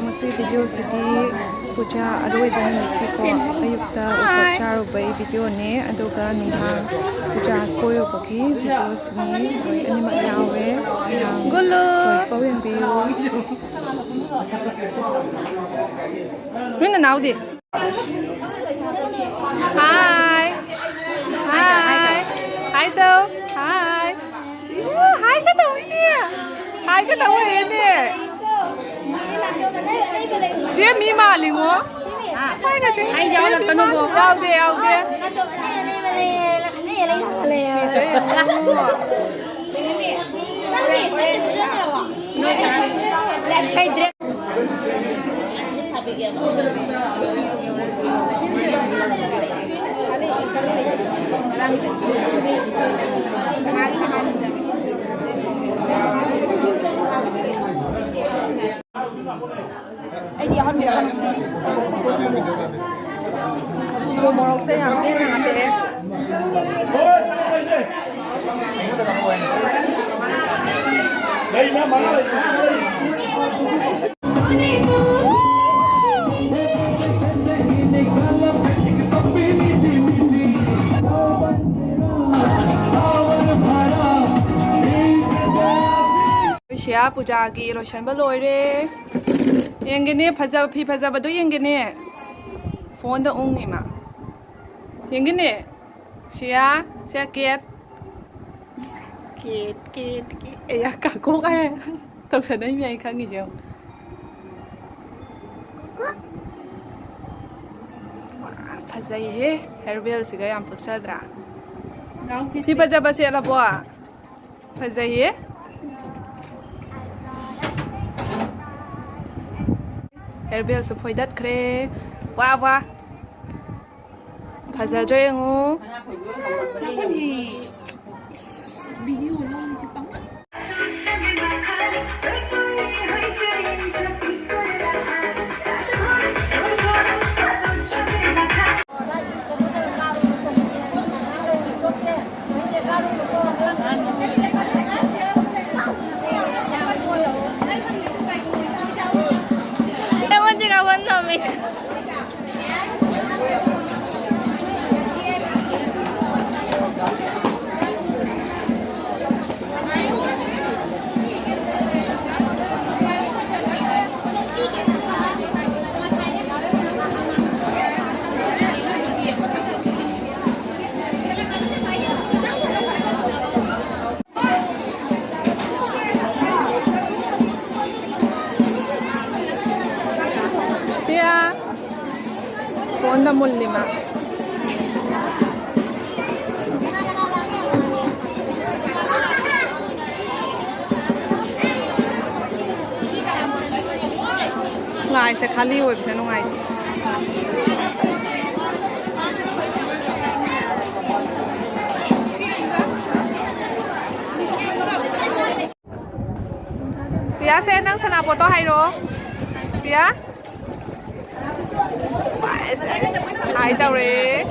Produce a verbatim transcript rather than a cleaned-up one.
ꯃꯁꯤ ꯚꯤꯗꯤꯑꯣꯁꯤꯗꯤ ꯄꯨꯖꯥ ꯑꯔꯣꯏꯕ ꯅꯨꯃꯤꯠꯀꯤꯀꯣ, ꯑꯌꯨꯛꯇ ꯎꯁꯣꯞ ꯆꯥꯔꯨꯕꯒꯤ ꯚꯤꯗꯤꯑꯣꯅꯦ, ꯑꯗꯨꯒ ꯅꯨꯡꯗꯥꯡ ꯄꯨꯖꯥ ꯀꯣꯏꯔꯨꯕꯒꯤ ꯚꯤꯗꯤꯑꯣꯁꯤꯅꯤ꯫ ꯂꯣꯏ ꯑꯅꯤꯃꯛ ꯌꯥꯎꯋꯦ꯫ ꯃꯌꯥꯝ ꯒꯨꯂꯨ꯫ ꯂꯣꯏꯐꯥꯎ ꯌꯦꯡꯕꯤꯌꯨ꯫ ꯅꯣꯏ ꯅꯅꯥꯎꯗꯤ? ꯍꯥꯏ꯫ ꯍꯥꯏ꯫ ꯍꯥꯏ ꯇꯧ꯫ ꯍꯥꯏ꯫ ꯏꯃꯥ, ꯍꯥꯏꯒ ꯇꯧꯏꯅꯦ꯫ ꯍꯥꯏꯒ ꯇꯧꯏꯅꯦ꯫ ꯆꯦ ꯃꯤ ꯃꯥꯜꯂꯤꯉꯣ꯫ ꯍꯥꯏꯒ ꯆꯦ꯫ ꯑꯩ ꯌꯥꯎꯔꯛꯀꯅꯨꯀꯣ꯫ ꯌꯥꯎꯗꯦ, ꯌꯥꯎꯗꯦ꯫ ꯁꯤꯗ ꯌꯦꯡꯉꯣ꯫ ꯑꯩꯗꯤ ꯌꯥꯎꯍꯟꯕꯤꯔꯛꯀꯅꯨ꯫ ꯎꯃꯣꯔꯣꯛꯁꯦ ꯌꯥꯝ ꯄꯦꯟꯅ ꯍꯥꯞꯄꯛꯑꯦ꯫ ꯁꯤꯌꯥ ꯄꯨꯖꯥꯒꯤ ꯂꯣꯏꯁꯟꯕ ꯂꯣꯏꯔꯦ꯫ ꯌꯦꯡꯒꯦꯅꯦ, ꯐꯖꯕ, ꯐꯤ ꯐꯖꯕꯗꯣ ꯌꯦꯡꯒꯦꯅꯦ꯫ ꯐꯣꯟꯗ ꯎꯪꯉꯤꯃ꯫ ꯌꯦꯡꯒꯦꯅꯦ꯫ ꯁꯤꯌꯥ, ꯁꯤꯌꯥ ꯀꯦꯠ꯫ ꯀꯦꯠ, ꯀꯦꯠ, ꯀꯦꯠ꯫ ꯑꯦ, ꯌꯥ, ꯀꯥꯀꯣꯛ ꯍꯥꯏ꯫ ꯇꯧꯁꯟꯅꯩꯅꯦ ꯑꯩ ꯈꯪꯉꯤꯁꯦ ꯌꯦꯡꯉꯨ꯫ ꯐꯖꯩꯍꯦ, ꯍꯦꯌꯔ ꯕꯦꯜꯁꯤꯒ ꯌꯥꯝ ꯄꯛꯆꯗ꯭ꯔꯥ? ꯐꯤ ꯐꯖꯕ ꯁꯦꯠꯂꯕꯣ? ꯐꯖꯩꯌꯦ꯫ ꯍꯦꯌꯔ ꯕꯦꯜꯁꯨ ꯐꯣꯏꯗꯠꯈ꯭ꯔꯦ꯫ ꯋꯥ, ꯋꯥ꯫ ꯐꯖꯗ꯭ꯔꯦ ꯌꯦꯡꯉꯨ꯫ ꯏꯁ, ꯚꯤꯗꯤꯑꯣ ꯂꯧꯔꯤꯁꯦ ꯄꯪꯀ ꯅ ꯃꯨꯜꯂꯤꯃ꯫ ꯂꯥꯏꯁꯦ ꯈꯥꯂꯤ ꯑꯣꯏꯕꯁꯦ ꯅꯨꯡꯉꯥꯏꯇꯦ꯫ ꯁꯤꯌꯥꯁꯦ, ꯅꯪ ꯁꯅꯥꯄꯣꯠꯇꯣ ꯍꯥꯏꯔꯛꯑꯣ꯫ ꯁꯤꯌꯥ꯫ ꯑꯁ, ꯑꯁ, ꯍꯥꯏ ꯇꯧꯔꯦ꯫